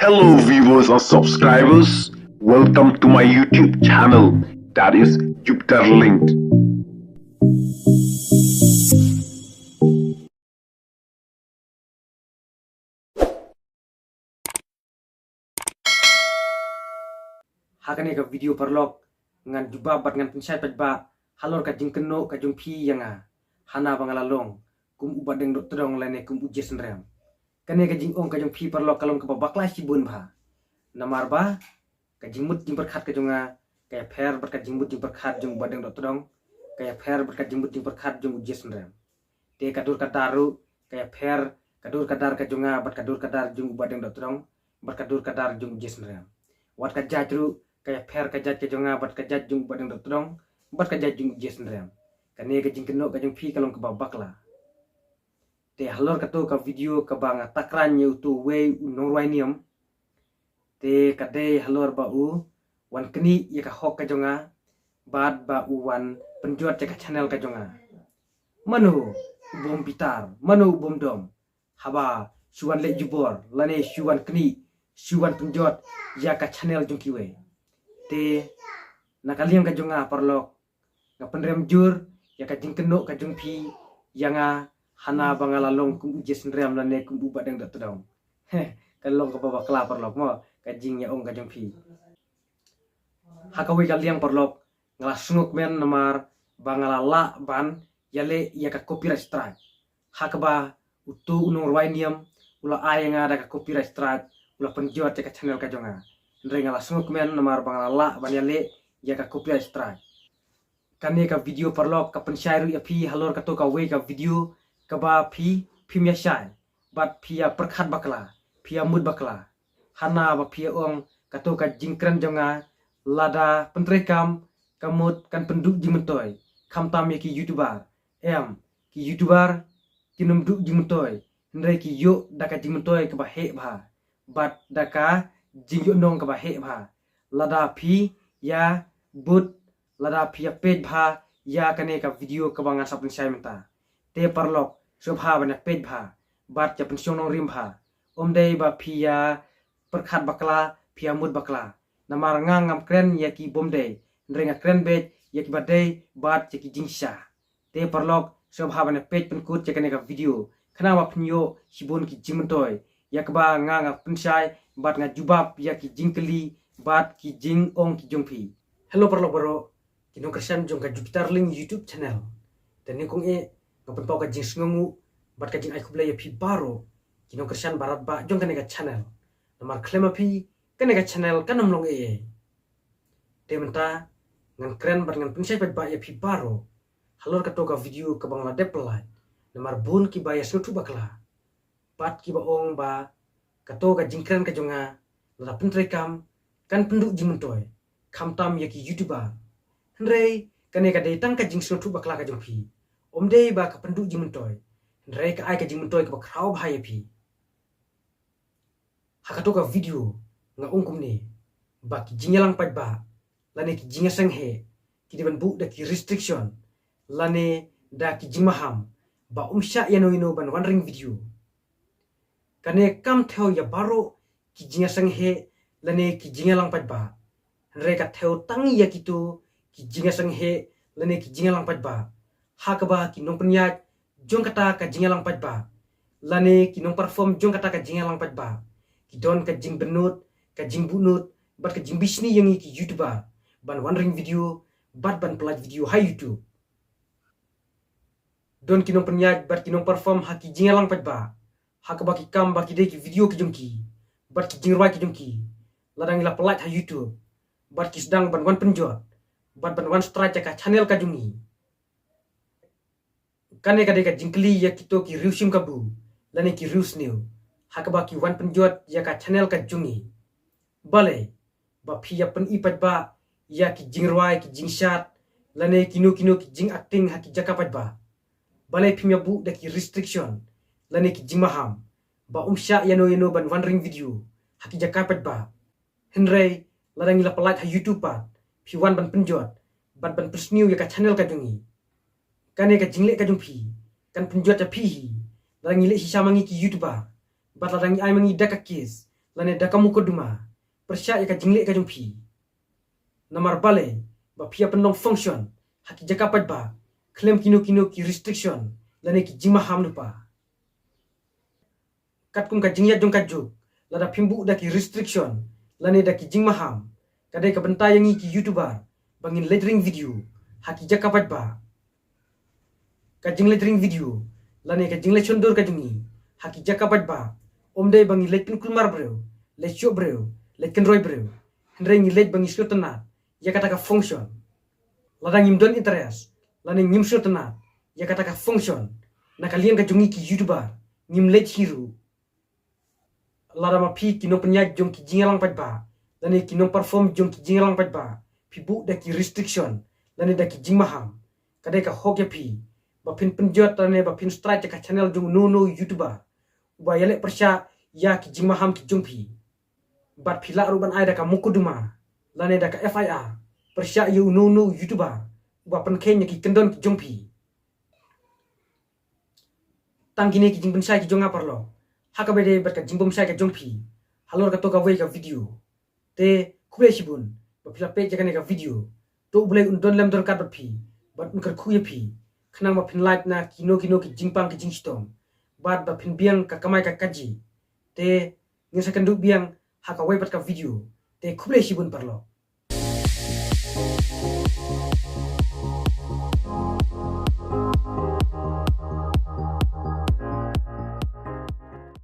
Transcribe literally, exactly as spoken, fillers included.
Hello viewers and subscribers, welcome to my YouTube channel, that is Jupiter Linked. Ha kane ka video paralok ngan jubab bad ngan pynshai paidbah halor ka jingkynnoh ka jong phi ïa nga, hana ba nga la long kum u Bahdeng Dohtdong lane kum u Jiesynrem. Kane ka jingong ka jong phi paralok ka long kaba bakla shibun bha. Namar ba ka jingmut jingpyrkhat ka jong nga ka ïapher bad ka jingmut jingpyrkhat jong u Bahdeng Dohtdong, ka ïapher bad ka jingmut jingpyrkhat jong u Jiesynrem. Te ka dur ka dar ruh ka ïapher, ka dur ka dar ka jong nga bad ka dur ka dar jong u Bahdeng Dohtdong bad ka dur ka dar jong u Jiesynrem. Wat ka jait ruh ka ïapher ka jait ka jong nga bad ka jait jong u Bahdeng Dohtdong bad ka jait jong u Jiesynrem. Kane ka jingkynnoh ka jong phi ka long kaba bakla. Te halor kato ka video kaba nga takran ïa uto uwei u nongrwai niam. Te ka dei halor ba u wan knieh ïa ka hok ka jong nga bad ba u wan pynjot ïa ka channel ka jong nga. Mano u bym bitar, mano u bym dom haba shu wan leh jubor lane shu wan knieh, shu wan pynjot ïa ka channel jong kiwei. Te na ka liang ka jong nga paralok, nga pynrem jur ïa ka jingkynnoh ka jong phi ïa nga, hana ba nga la long kum u Jiesynrem lane kum u Bahdeng Dohtdong. Heh, ka long kaba bakla paralok mo ka jingïaong ka jong phi. Ha kawei ka liang paralok nga la sngewkmen namar ba nga la lah ban ïaleh ïa ka copyright strike. Ha kaba uto u nongrwai niam u la ai ïa nga da ka copyright strike, u la pynjot ïa ka channel ka jong nga. Hynrei nga la sngewkmen namar ba nga la lah ban ïaleh ïa ka copyright strike. Kane ka video paralok ka pynshai ruh ïa phi halor kato kawei ka video kaba phi, phim ïa shai bad phi ïa pyrkhat bakla, phi ïa mut bakla. Hana ba phi ïa ong kato ka jingkren jong nga lada pyntreikam ka mut kan pynduh jingmyntoi khamtam ïa ki YouTuber. Em, ki YouTuber kin ym duh jingmyntoi, hynrei ki ïoh da ka jingmyntoi kaba heh bha bad da ka jingïohnong kaba heh bha. Lada phi ïa bud, lada phi ïa peit bha ïa kane ka video kaba ngan sa pynshai mynta. Te paralok, sngewbha ban ïa peit bha bad ïa pynshong nongrim bha. Ym dei ba phi ïa pyrkhat bakla, phi ïa mut bakla. Namar nga ngam kren ïa ki bym dei, hynrei nga kren beit ïa kiba dei bad ïa ki jingshisha. Te paralok, sngewbha ban ïa peit pynkut ïa kane ka video khnang ba phin ïoh shibun ki jingmyntoi ïa kaba nga nga pynshai bad nga jubab ïa ki jingkylli bad ki jingong ki jong phi. Hello paralok baroh, ki nongkyrshan jong ka Jupiter Linked YouTube channel. Te nyngkong eh nga pynpaw ka jingsngewnguh bad ka jingai khublei ïa phi baroh ki nongkyrshan baroh ba jong kane ka channel. Namar khlem ma phi kane ka channel kan ym long ei ei. Te mynta ngan kren bad ngan pynshai paidbah ïa phi baroh halor kato ka video kaba nga la dep pyllait. Namar bun kiba ïa sngewthuh bakla bad kiba ong ba kato ka jingkren ka jong nga lada pyntreikam kan pynduh jingmyntoi khamtam ïa ki YouTuber. Hynrei kane ka dei tang ka jingsngewthuh bakla ka jong phi. Ym dei ba ka pynduh jingmyntoi, hynrei ka ai ka jingmyntoi kaba khraw bha ïa phi. Ha kato ka video nga ong kumne ba ki jingïalang paidbah lane ki jingïaseng heh ki dei ban buh da ki restriction lane da ki jingmaham ba ym shah ïano ïano ban wan ring video. Kane kam thew ïa baroh ki jingïaseng heh lane ki jingïalang paidbah, hynrei ka thew tang ïa kito ki jingïaseng heh lane ki jingïalang paidbah ha kaba ki nongpynïaid jong kata ka jingïalang paidbah lane ki nongperform jong kata ka jingïalang paidbah ki don ka jingbynnud, ka jingbuhnud bad ka jingbishni ïa ngi ki YouTuber ban wan ring video bad ban pyllait video ha YouTube. Don ki nongpynïaid bad ki nongperform ha ki jingïalang paidbah ha kaba ki kam ba ki dei ki video ki jong ki bad ki jingrwai ki jong ki, lada ngi la pyllait ha YouTube bad ki sdang ban wan pynjot bad ban wan strike ïa ka channel ka jong ngi. Kane ka dei ka jingkylli ïa kito ki riew shim kabu lane ki riew sniew ha kaba ki wan pynjot ïa ka channel ka jong ngi. Balei ba phi ïa pyni paidbah ïa ki jingrwai, ki jingshad lane kino kino ki jingacting ha ki jaka paidbah? Balei phim ïa buh da ki restriction lane ki jingmaham ba ym shah ïano ïano ban wan ring video ha ki jaka paidbah? Hynrei lada ngi la pyllait ha YouTube pat phi wan ban pynjot bad ban pynsniew ïa ka channel ka jong ngi. Kane ka jingleh ka jong phi kan pynjot ïa phi hi. Lada ngi leh shisha ma ngi ki YouTuber bad lada ngi ai ma ngi da ka case lane da ka mukotduma pyrshah ïa ka jingleh ka jong phi. Namar balei ba phi ïa pynlong function ha ki jaka paidbah khlem kino kino ki restriction lane ki jingmaham lypa. Katkum ka jingïaid jong ka juk, lada phim buh da ki restriction lane da ki jingmaham, ka dei ka bynta ïa ngi ki YouTuber ba ngin leit ring video ha ki jaka paidbah. Ka jingleit ring video lane ka jingleit shondur ka jong ngi ha ki jaka paidbah ym dei ba ngi leit pynkulmar briew, leit shoh briew, leit kynroi briew. Hynrei ngi leit ba ngi sngewtynnat ïa kata ka function. Lada ngim don interest lane ngim sngewtynnat ïa kata ka function, na ka liang ka jong ngi ki YouTuber ngim leit hi ruh. Lada ma phi ki nongpynïaid jong ki jingïalang paidbah lane ki nongperform jong ki jingïalang paidbah, phi buh da ki restriction lane da ki jingmaham, ka dei ka hok ïa phi ba phin pynjot lane ba phin strike ïa ka channel jong uno uno u YouTuber uba ïaleh pyrshah ïa ki jingmaham ki jong phi. Bad phi lah ruh ban ai da ka mukotduma lane da ka FIR pyrshah ïa uno uno u YouTuber uba pynkheiñ ïa ki kyndon ki jong phi. Tang kine ki jingpynshai ki jong nga paralok ha kaba ïadei bad ka jingbymshai ka jong phi halor kato kawei ka video. Te khublei shibun ba phi la peit ïa kane ka video. To U Blei un don lem don ryngkat bad phi bad un kyrkhu ïa phi, khnang ba phin lait na kino kino ki jingpang ki jingshitom bad ba phin biang ka kamai ka kajih. Te ngin sa kynduh biang ha kawei pat ka video. Te khublei shibun paralok.